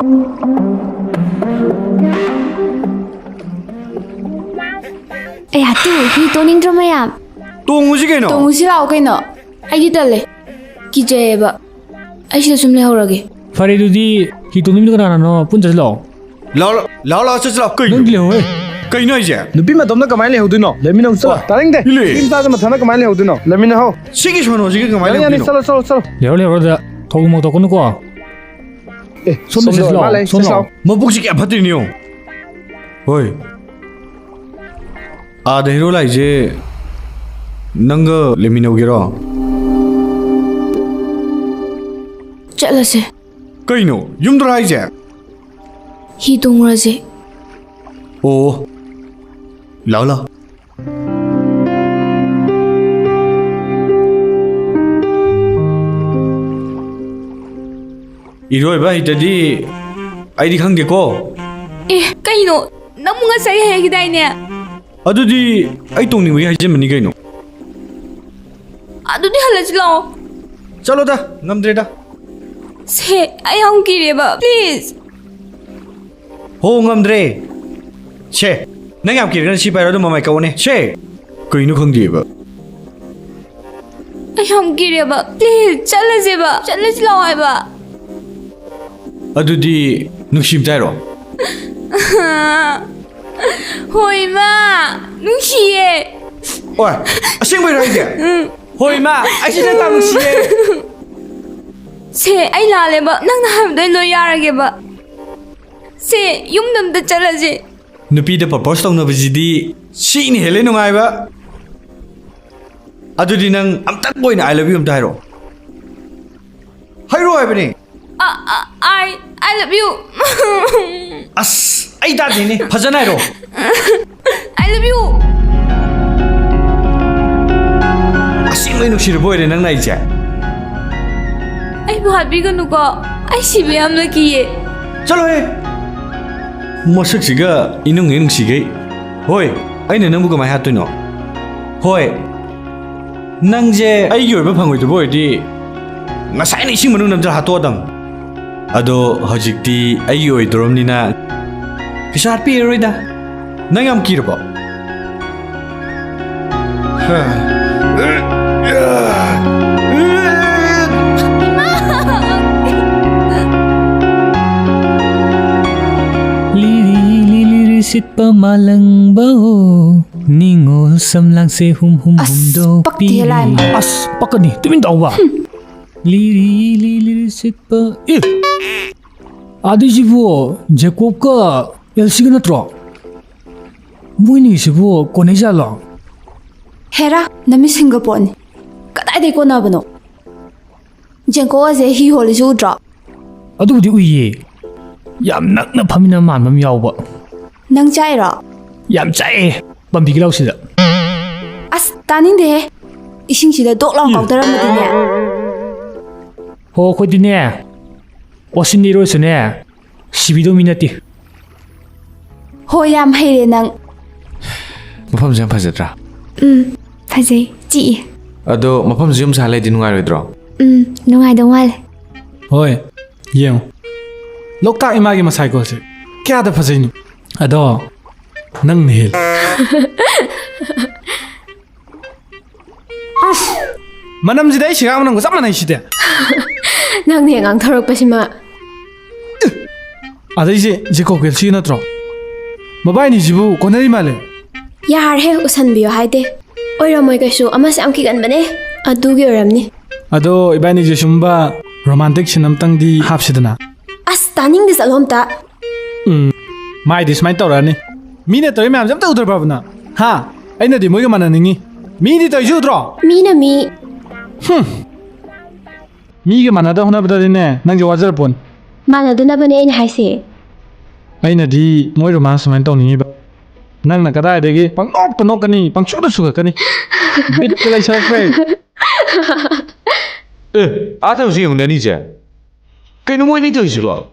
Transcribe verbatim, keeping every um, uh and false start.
ꯑꯩ ꯍꯥꯇꯨ, ꯍꯤ ꯇꯣꯡꯅꯤꯡꯗ꯭ꯔꯣ ꯃꯌꯥꯝ? ꯇꯣꯡꯉꯨꯁꯤ ꯀꯩꯅꯣ꯫ ꯇꯣꯡꯉꯨꯁꯤ ꯂꯥꯛꯑꯣ ꯀꯩꯅꯣ꯫ ꯑꯩꯗꯤ ꯇꯜꯂꯦ, ꯀꯤꯖꯩꯌꯦꯕ꯫ ꯑꯩ ꯁꯤꯗ ꯁꯨꯝ ꯂꯩꯍꯧꯔꯒꯦ꯫ ꯐꯔꯦ, ꯑꯗꯨꯗꯤ ꯍꯤ ꯇꯣꯡꯅꯤꯡꯕꯗꯣ ꯀꯅꯥꯅꯣ? ꯄꯨꯟ ꯆꯠꯁꯤ ꯂꯥꯛꯑꯣ꯫ ꯂꯥꯛꯑꯣ, ꯂꯥꯛꯑꯣ, ꯂꯥꯛꯑꯣ, ꯆꯠꯁꯤ ꯂꯥꯛꯑꯣ꯫ ꯀꯩꯅꯣ? ꯅꯪꯗꯤ ꯂꯩꯍꯧꯋꯦ꯫ ꯀꯩꯅꯣ ꯍꯥꯏꯁꯦ? ꯅꯨꯄꯤ ꯃꯇꯣꯝꯗ ꯀꯃꯥꯏꯅ ꯂꯩꯍꯧꯗꯣꯏꯅꯣ? ꯂꯩꯃꯤꯟꯅꯧ ꯆꯠꯂꯣ꯫ ꯋꯥ, ꯇꯥꯅꯤꯡꯗꯦ꯫ ꯏꯜꯂꯦ꯫ ꯅꯨꯄꯤ ꯃꯆꯥꯗ ꯃꯊꯟꯇ ꯀꯃꯥꯏꯅ ꯂꯩꯍꯧꯗꯣꯏꯅꯣ? ꯂꯩꯃꯤꯟꯅꯧ꯫ ꯁꯤꯒꯤ ꯁꯣꯅꯣꯁꯤꯒ ꯀꯃꯥꯏꯅ ꯌꯥꯅꯤ, ꯌꯥꯅꯤ, ꯂꯩꯍꯧꯗꯣꯏꯅꯣ? ꯆꯠꯂꯣ, ꯆꯠꯂꯣ, ꯆꯠꯂꯣ꯫ ꯂꯩꯍꯧꯔꯣ, ꯂꯩꯍꯧꯔꯣ, ꯑꯗꯨꯗ ꯊꯧꯒꯨꯝ ꯃꯧ ꯇꯧꯀꯅꯨꯀꯣ꯫ ꯑꯦ, ꯁꯣꯝꯗ ꯁꯣꯝꯗ ꯆꯠꯁꯤ ꯂꯥꯛꯑꯣ, ꯂꯥꯛꯑꯣ, ꯃꯥ ꯂꯩ, ꯁꯣꯝ ꯆꯠꯁꯤ ꯂꯥꯛꯑꯣ꯫ ꯂꯥꯛꯑꯣ꯫ ꯃꯕꯨꯛꯁꯤ ꯀꯌꯥ ꯐꯠꯇ꯭ꯔꯤꯅꯣ ꯌꯦꯡꯉꯣ꯫ ꯍꯣꯏ꯫ ꯑꯥꯗ ꯍꯦꯔꯣ ꯂꯥꯛꯏꯁꯦ ꯅꯪꯒ ꯂꯩꯃꯤꯟꯅꯧꯒꯦꯔꯣ? ꯆꯠꯂꯁꯦ꯫ ꯀꯩꯅꯣ? ꯌꯨꯝꯗꯔꯣ ꯍꯥꯏꯁꯦ? ꯍꯤ ꯇꯣꯡꯉꯨꯔꯁꯦ꯫ ꯑꯣ꯫ ꯂꯥꯛꯑꯣ, ꯂꯥꯛꯑꯣ꯫ ꯏꯔꯣꯏꯕ ꯍꯩꯇꯗꯤ ꯑꯩꯗꯤ ꯈꯪꯗꯦꯀꯣ꯫ ꯑꯦ, ꯀꯩꯅꯣ? ꯅꯪꯕꯨ ꯉꯁꯥꯏ ꯍꯥꯏꯈꯤꯗꯥꯏꯅꯦ? ꯑꯗꯨꯗꯤ ꯑꯩ ꯇꯣꯡꯅꯤꯡꯕꯒꯤ ꯍꯥꯏꯖꯟꯕꯅꯤ ꯀꯩꯅꯣ꯫ ꯑꯗꯨꯗꯤ ꯍꯜꯂꯁꯤ ꯂꯥꯛꯑꯣ꯫ ꯆꯠꯂꯣꯗ, ꯉꯝꯗ꯭ꯔꯦꯗ꯫ ꯁꯦ, ꯑꯩ ꯌꯥꯝ ꯀꯤꯔꯦꯕ, please꯫ ꯍꯣ, ꯉꯝꯗ꯭ꯔꯦ꯫ ꯁꯦ, ꯅꯪ ꯌꯥꯝ ꯀꯤꯔꯒꯅ ꯁꯤ ꯄꯥꯏꯔꯣ, ꯑꯗꯨꯝ ꯃꯃꯥꯏ ꯀꯛꯑꯣꯅꯦ꯫ ꯁꯦ! ꯀꯩꯅꯣ ꯈꯪꯗꯦꯕ꯫ ꯑꯩ ꯌꯥꯝ ꯀꯤꯔꯦꯕ꯫ Please, ꯆꯠꯂꯁꯦꯕ꯫ ꯆꯠꯂꯁꯤ ꯂꯥꯛꯑꯣ ꯍꯥꯏꯕ꯫ ꯑꯗꯨꯗꯤ ꯅꯨꯡꯁꯤꯕ ꯍꯥꯏꯔꯣ? ꯍꯣꯏ, ꯏꯃꯥ꯫ ꯅꯨꯡꯁꯤꯌꯦ꯫ ꯑꯣꯏ, ꯑꯁꯦꯡꯕꯩꯔꯣ ꯍꯥꯏꯁꯦ? ꯎꯝ꯫ ꯍꯣꯏ, ꯏꯃꯥ, ꯑꯩꯁꯨ ꯅꯪ ꯌꯥꯝ ꯅꯨꯡꯁꯤꯌꯦ꯫ ꯁꯦ, ꯑꯩ ꯂꯥꯜꯂꯦꯕ꯫ ꯅꯪꯅ ꯍꯥꯏꯕꯗꯣ ꯑꯩ ꯂꯣꯏ ꯌꯥꯔꯒꯦꯕ꯫ ꯁꯦ, ꯌꯨꯝꯗ ꯑꯝꯇ ꯆꯠꯂꯁꯦ꯫ ꯅꯨꯄꯤꯗ propose ꯇꯧꯅꯕꯁꯤꯗꯤ ꯁꯤꯅ ꯍꯦꯜꯂꯦ ꯅꯨꯡꯉꯥꯏꯕ꯫ ꯑꯗꯨꯗꯤ ꯅꯪ ꯑꯝꯇꯪ ꯑꯣꯏꯅ "I love you" ꯑꯝꯇ ꯍꯥꯏꯔꯛꯑꯣ꯫ ꯍꯥꯏꯔꯛꯑꯣ ꯍꯥꯏꯕꯅꯦ꯫ ꯑ, ꯑ, I, I love you꯫ ꯑꯁ, ꯑꯩ ꯇꯥꯗꯦꯅꯦ꯫ ꯐꯖꯅ ꯍꯥꯏꯔꯛꯑꯣ꯫ I love you꯫ ꯑꯁꯦꯡꯕꯩ ꯅꯨꯡꯁꯤꯔꯕ ꯑꯣꯏꯔꯦ ꯅꯪꯅ ꯑꯩꯁꯦ? ꯑꯩꯕꯨ ꯍꯥꯠꯄꯤꯒꯅꯨꯀꯣ꯫ ꯑꯩ ꯁꯤꯕ ꯌꯥꯝꯅ ꯀꯤꯌꯦ꯫ ꯆꯠꯂꯣꯍꯦ꯫ ꯃꯁꯛꯁꯤꯒ ꯏꯅꯨꯡ ꯍꯦꯛ ꯅꯨꯡꯁꯤꯈꯩ꯫ ꯍꯣꯏ, ꯑꯩꯅ ꯅꯪꯕꯨ ꯀꯃꯥꯏꯅ ꯍꯥꯠꯇꯣꯏꯅꯣ? ꯍꯣꯏ, ꯅꯪꯁꯦ ꯑꯩꯒꯤ ꯑꯣꯏꯕ ꯐꯪꯉꯣꯏꯗꯕ ꯑꯣꯏꯔꯗꯤ ꯉꯁꯥꯏꯅ ꯏꯁꯤꯡ ꯃꯅꯨꯡ ꯅꯝꯖꯔ ꯍꯥꯠꯇꯣꯛꯑꯗꯝ꯫ ꯑꯗꯣ ꯍꯧꯖꯤꯛꯇꯤ ꯑꯩꯒꯤ ꯑꯣꯏꯗꯣꯔꯝꯅꯤꯅ ꯀꯩꯁꯨ ꯍꯥꯠꯄꯤꯔꯔꯣꯏꯗ꯫ ꯅꯪ ꯌꯥꯝ ꯀꯤꯔꯕꯣ? ꯂꯤꯔꯤ ꯂꯤꯔꯤ ꯁꯤꯠꯄ ꯃꯥꯂꯪꯕ ꯍꯣ, ꯅꯤꯉꯣꯜ ꯁꯝꯂꯥꯡꯁꯦ ꯍꯨꯝ ꯍꯨꯝ ꯑꯁ, ꯍꯨꯝꯗꯣꯛꯄꯤꯔꯤ꯫ ꯄꯛꯇꯦꯍꯦ ꯂꯥꯏꯃ꯫ ꯑꯁ, ꯄꯛꯀꯅꯤ, ꯇꯨꯃꯤꯟ ꯇꯧꯕ꯫ ꯂꯤꯔꯤ ꯂꯤꯔꯤ ꯁꯤꯠꯄ꯫ ꯑꯦ! ꯑꯗꯨꯏꯁꯤꯕꯨ ꯖꯦꯀꯣꯕꯀ ꯑꯦꯜꯁꯤꯒ ꯅꯠꯇ꯭ꯔꯣ? ꯃꯣꯏꯅꯤꯁꯤꯕꯨ ꯀꯣꯟꯅꯩꯖꯥꯠꯂꯣ? ꯍꯦꯔꯥ, ꯅꯃꯤꯠ ꯁꯤꯡꯒ ꯄꯣꯠꯅꯤ꯫ ꯀꯗꯥꯏꯗꯩ ꯀꯣꯟꯅꯕꯅꯣ? ꯖꯦꯀꯣꯕ ꯑꯁꯦ ꯍꯤ ꯍꯣꯜꯂꯤꯁꯤ ꯎꯗ꯭ꯔꯣ? ꯑꯗꯨꯕꯨꯗꯤ ꯎꯏꯌꯦ꯫ ꯌꯥꯝ ꯅꯛꯅ ꯐꯝꯃꯤꯟꯅ ꯃꯥꯟꯕ ꯑꯃ ꯌꯥꯎꯕ꯫ ꯅꯪ ꯆꯥꯛꯏꯔꯣ? ꯌꯥꯝ ꯆꯥꯛꯑꯦ꯫ ꯄꯥꯝꯕꯤꯒꯤ ꯂꯧꯁꯤꯗ꯫ ꯑꯁ, ꯇꯥꯅꯤꯡꯗꯦꯍꯦ꯫ ꯏꯁꯤꯡꯁꯤꯗ ꯗꯣꯛ ꯂꯥꯎ ꯀꯥꯎꯊꯔꯝꯃꯗꯤꯅꯦ꯫ ꯍꯣ, ꯑꯩꯈꯣꯏꯗꯤꯅꯦ, ꯑꯣꯁꯤꯟ ꯏꯔꯣꯏꯁꯨꯅꯦ, ꯁꯤꯕꯤꯗꯧ ꯃꯤ ꯅꯠꯇꯦ꯫ ꯍꯣ, ꯌꯥꯝ ꯍꯩꯔꯦ ꯅꯪ꯫ ꯃꯐꯝꯁꯦ ꯌꯥꯝ ꯐꯖꯗ꯭ꯔꯥ? ꯎꯝ, ꯐꯖꯩ, ꯆꯤꯛꯏ꯫ ꯑꯗꯣ ꯃꯐꯝꯁꯦ ꯌꯨꯝ ꯁꯥ ꯂꯩꯗꯤ ꯅꯨꯡꯉꯥꯏꯔꯣꯏꯗ꯭ꯔꯣ? ꯎꯝ, ꯅꯨꯡꯉꯥꯏꯗꯧ ꯃꯥꯜꯂꯦ꯫ ꯍꯣꯏ, ꯌꯦꯡꯉꯣ꯫ ꯂꯣꯛꯇꯥꯛ ꯏꯃꯥꯒꯤ ꯃꯁꯥꯏꯀꯜꯁꯦ ꯀꯌꯥꯗ ꯐꯖꯩꯅꯣ꯫ ꯑꯗꯣ ꯅꯪꯅ ꯍꯦꯜꯂꯦ꯫ ꯑꯁ! ꯃꯅꯝꯁꯤꯗꯤ ꯑꯩ ꯁꯤꯒꯥ ꯃꯅꯝꯒ ꯆꯞ ꯃꯥꯟꯅꯩꯁꯤꯗꯤ꯫ ꯅꯪꯅ ꯍꯦꯛ ꯉꯥꯡꯊꯣꯔꯛꯄꯁꯤꯃ꯫ ꯑꯗꯩꯁꯦ ꯖꯦꯀꯣꯕ ꯑꯦꯜꯁꯤ ꯅꯠꯇ꯭ꯔꯣ? ꯃꯕꯥꯏꯅꯤꯁꯤꯕꯨ ꯀꯣꯟꯅꯔꯤ ꯃꯥꯜꯂꯦ꯫ ꯌꯥꯔꯦ, ꯎꯁꯟꯕꯤꯌꯣ ꯍꯥꯏꯗꯦ꯫ ꯑꯣꯏꯔꯝꯃꯣꯏ ꯀꯩꯁꯨ, ꯑꯃꯁꯦ ꯌꯥꯝ ꯀꯤꯒꯟꯕꯅꯦ꯫ ꯑꯗꯨꯒꯤ ꯑꯣꯏꯔꯝꯅꯤ꯫ ꯑꯗꯣ ꯏꯕꯥꯏꯅꯤꯁꯦ ꯁꯨꯝꯕ ꯔꯣꯃꯥꯟꯇꯤꯛ ꯁꯤꯟ ꯑꯝꯇꯪꯗꯤ ꯍꯥꯞꯁꯤꯗꯅ꯫ ꯑꯁ, ꯇꯥꯅꯤꯡꯗꯦ, ꯆꯠꯂꯣ ꯑꯝꯇ꯫ ꯎꯝ, ꯃꯥꯏꯗꯤ ꯁꯨꯃꯥꯏꯅ ꯇꯧꯔꯛꯑꯅꯤ꯫ ꯃꯤꯅ ꯇꯧꯔꯤ ꯃꯌꯥꯝꯁꯦ ꯑꯝꯇ ꯎꯗ꯭ꯔꯕ ꯅꯪ? ꯍꯥ? ꯑꯩꯅꯗꯤ ꯃꯣꯏꯒ ꯃꯥꯟꯅꯅꯤꯡꯉꯤ꯫ ꯃꯤꯗꯤ ꯇꯧꯔꯤꯁꯤ ꯎꯗ꯭ꯔꯣ? ꯃꯤꯅ ꯃꯤ꯫ ꯃꯤꯒ ꯃꯥꯟꯅꯗ ꯍꯣꯠꯅꯕꯗꯗꯤꯅꯦ, ꯅꯪꯁꯦ ꯋꯥꯖꯔꯄꯣꯟ꯫ ꯃꯥꯟꯅꯗꯅꯕꯅꯦ ꯑꯩꯅ ꯍꯥꯏꯁꯦ꯫ ꯑꯩꯅꯗꯤ ꯃꯣꯏ ꯔꯣꯃꯥꯟꯁ ꯁꯨꯃꯥꯏꯅ ꯇꯧꯅꯤꯡꯉꯤꯕ꯫ ꯅꯪꯅ ꯀꯗꯥꯏꯗꯒꯤ ꯄꯪꯅꯣꯛꯇ ꯅꯣꯛꯀꯅꯤ, ꯄꯪꯁꯨꯗ ꯁꯨꯒꯠꯀꯅꯤ꯫ ꯕꯤꯠꯇ ꯂꯩꯁꯜꯂꯛꯇ꯭ꯔꯦ꯫ ꯑꯦ, ꯑꯥ ꯇꯧꯁꯤ ꯌꯦꯡꯉꯨꯅꯦ ꯑꯅꯤꯁꯦ꯫ ꯀꯩꯅꯣ ꯃꯣꯏ ꯑꯅꯤ ꯇꯧꯔꯤꯁꯤꯕꯣ?